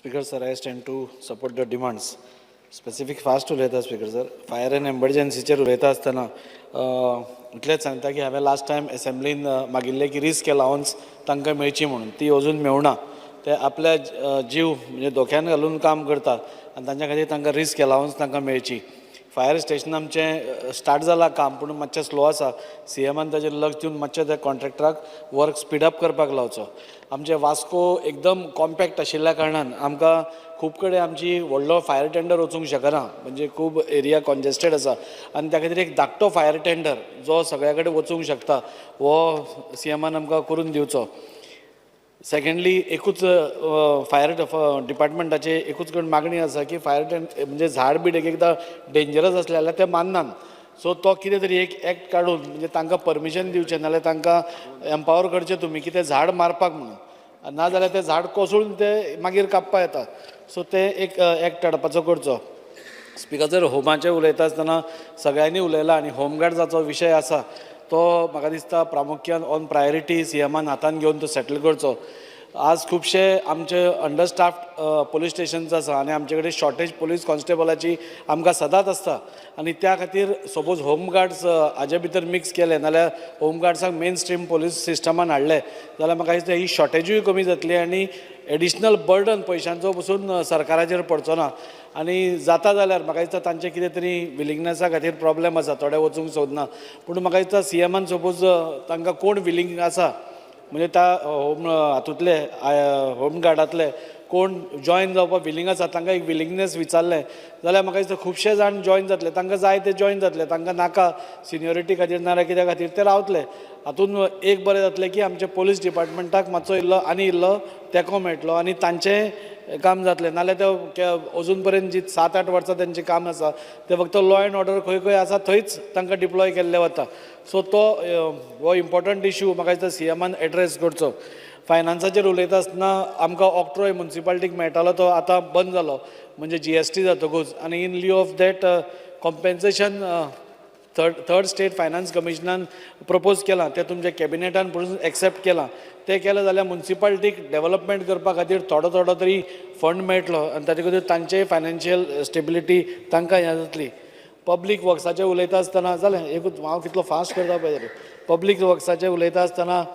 Speaker sir, I stand to support the demands. Specific fast उलयता speaker sir. Fire and एमर्जन्सीचेर उलयता आसतना इतलेंच सांगता की हांवें लास्ट टायम एसेंब्लीन मागिल्लें की रिस्क अलावन्स तांकां मेळची म्हणून. ती अजून मेळना. ते आपल्या जीव म्हणजे धोक्यान घालून काम करता आनी तांच्या खातीर तांकां रिस्क अलावन्स तांकां मेळची. फायर स्टेशन आमचें स्टार्ट जालां काम, पूण मातशें स्लो आसा. सीएमान ताजेर लक्ष दिवन मातशें त्या कॉन्ट्रॅक्टराक वर्क स्पीड अप करपाक लावचो. आमचें वास्को एकदम कॉम्पॅक्ट आशिल्ल्या कारणान आमकां खूब कडेन आमची व्हडलो फायर टेंडर वचूंक शकना, म्हणजे खूब एरिया कॉन्जेस्टेड आसा आनी त्या खातीर एक धाकटो फायर टेंडर जो सगळ्या कडेन वचूंक शकता हो सीएमान आमकां करून दिवचो. सेकंडली, एकूच फायर डिपार्टमेंटाचे एकूच कडेन मागणी आसा की फायर म्हणजे झाड बीड एक एकदां डेंजरस आसलें जाल्यार ते माननात. सो तो कितें तरी एक एक्ट काडून म्हणजे तांकां परमिशन दिवचें, नाल्यार तांकां एम्पावर करचें तुमी की तें झाड मारपाक म्हणून, नाजाल्यार तें झाड कोसळून ते मागीर कापपा येता. सो ते एक एक्ट हाडपाचो करचो. स्पिकर सर, होमाचें उलयता आसतना सगळ्यांनी उलयलां आनी होमगार्ड्साचो विशय आसा तो म्हाका दिसता प्रामुख्यान ऑन प्रायोरिटी सीएमान हातान घेवन तो सेटल करचो. आज खुबशे आमचे अंडरस्टाफ्ड पोलीस स्टेशन्स आसा आनी आमचे कडेन शॉर्टेज पोलीस कॉन्स्टेबलाची आमकां सदांच आसता आनी त्या खातीर सपोज होमगार्ड्स हाजे भितर मिक्स केले नाल्यार होमगार्ड्सांक मेन स्ट्रीम पोलीस सिस्टमान हाडले जाल्यार म्हाका दिसता ही शॉर्टेजूय कमी जातली आनी एडिशनल बर्डन पयशांचो पसून सरकाराचेर पडचो ना. आनी जाता जाल्यार म्हाका दिसता तांचे कितें तरी विलिंगनेसा खातीर प्रॉब्लेम आसा, थोडे वचूंक सोदना, पूण म्हाका दिसता सीएमान सपोज तांकां कोण विलींग आसा, म्हणजे त्या होम हातूंतले होमगार्डांतले कोण जॉयन जावपाक विलींग आसा, तांकां एक विलिंगनेस विचारलें जाल्यार म्हाका दिसता खुबशे जाण जॉयन जातले. तांकां जाय ते जॉयन जातले, तांकां नाका सिनियोरिटी खातीर नाल्यार कित्या खातीर ते रावतले. हातून एक बरें जातलें की आमच्या पोलीस डिपार्टमेंटाक मातसो इल्लो आनी इल्लो तेंको मेळटलो आनी तांचें काम जातलें. नाल्यार ते अजून पर्यंत जी 7-8 वर्सां तेंचें काम आसा, तें फक्त लॉ एंड ऑर्डर खंय खंय आसा थंयच तांकां डिप्लॉय केल्लें वता. सो तो हो इम्पॉर्टंट इशू म्हाका दिसता सीएमान एड्रेस करचो. फायनान्साचेर उलयता आसतना आमकां ऑक्ट्रॉय मुन्सिपालिटीक मेळटालो तो आतां बंद जालो, म्हणजे जीएसटी जातकूच, आनी in lieu of that compensation third state finance कमिशनान propose केलां, तें तुमच्या कॅबिनेटान पसून एक्सेप्ट केलां. तें केलें जाल्यार मुन्सिपालिटीक डेवलपमेंट करपा खातीर थोडो थोडो तरी फंड मेळटलो आनी ताचे खातीर तांचेय फायनान्शियल स्टेबिलिटी तांकां हें जातली. पब्लीक वर्क्साचें उलयता आसतना, जालें एकूच, हांव कितलो फास्ट करता पळय. पब्लीक वर्क्साचें उलयता आसतना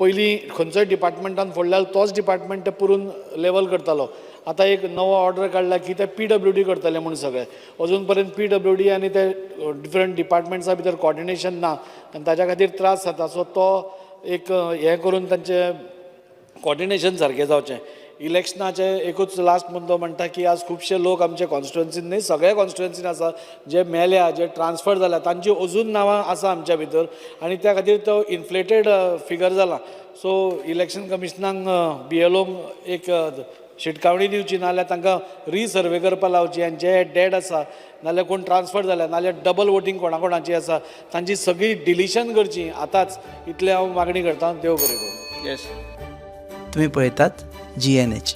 पयलीं खंयचोय डिपार्टमेंटान फोडल्यार तोच डिपार्टमेंट ते पुरून लेवल करतालो. आतां एक नवो ऑर्डर काडला की ते पीडब्ल्यूडी करतले म्हूण सगळे. अजून पर्यंत पीडब्ल्यूडी आनी ते डिफरंट डिपार्टमेंट्सा भितर कॉर्डिनेशन ना आनी ताच्या खातीर त्रास जाता. सो तो एक हें करून तांचें कॉर्डिनेशन सारकें जावचें. इलेक्शनाचे एकूच लास्ट मुद्दो म्हणटा की आज खुबशे लोक आमचे कॉन्स्टिट्युएन्सीन न्ही, सगळे कॉन्स्टिट्युएन्सीन आसा, जे मेल्या, जे ट्रान्सफर जाल्या, तांची अजून नांवां आसा आमच्या भितर आनी त्या खातीर तो इन्फ्लेटेड फिगर जाला. सो इलेक्शन कमिशनाक, बीएलओंक एक शिटकावणी दिवची, नाजाल्यार तांकां रिसर्वे करपा लावची आनी जे डेड आसा, नाजाल्यार कोण ट्रान्सफर जाल्या, नाजाल्यार डबल वोटींग कोणा कोणाची आसा, तांची सगळी डिलिशन करची आतांच. इतलें हांव मागणी करता. देव बरें करूं. येस. तुम्ही पळयतात जीएनएच.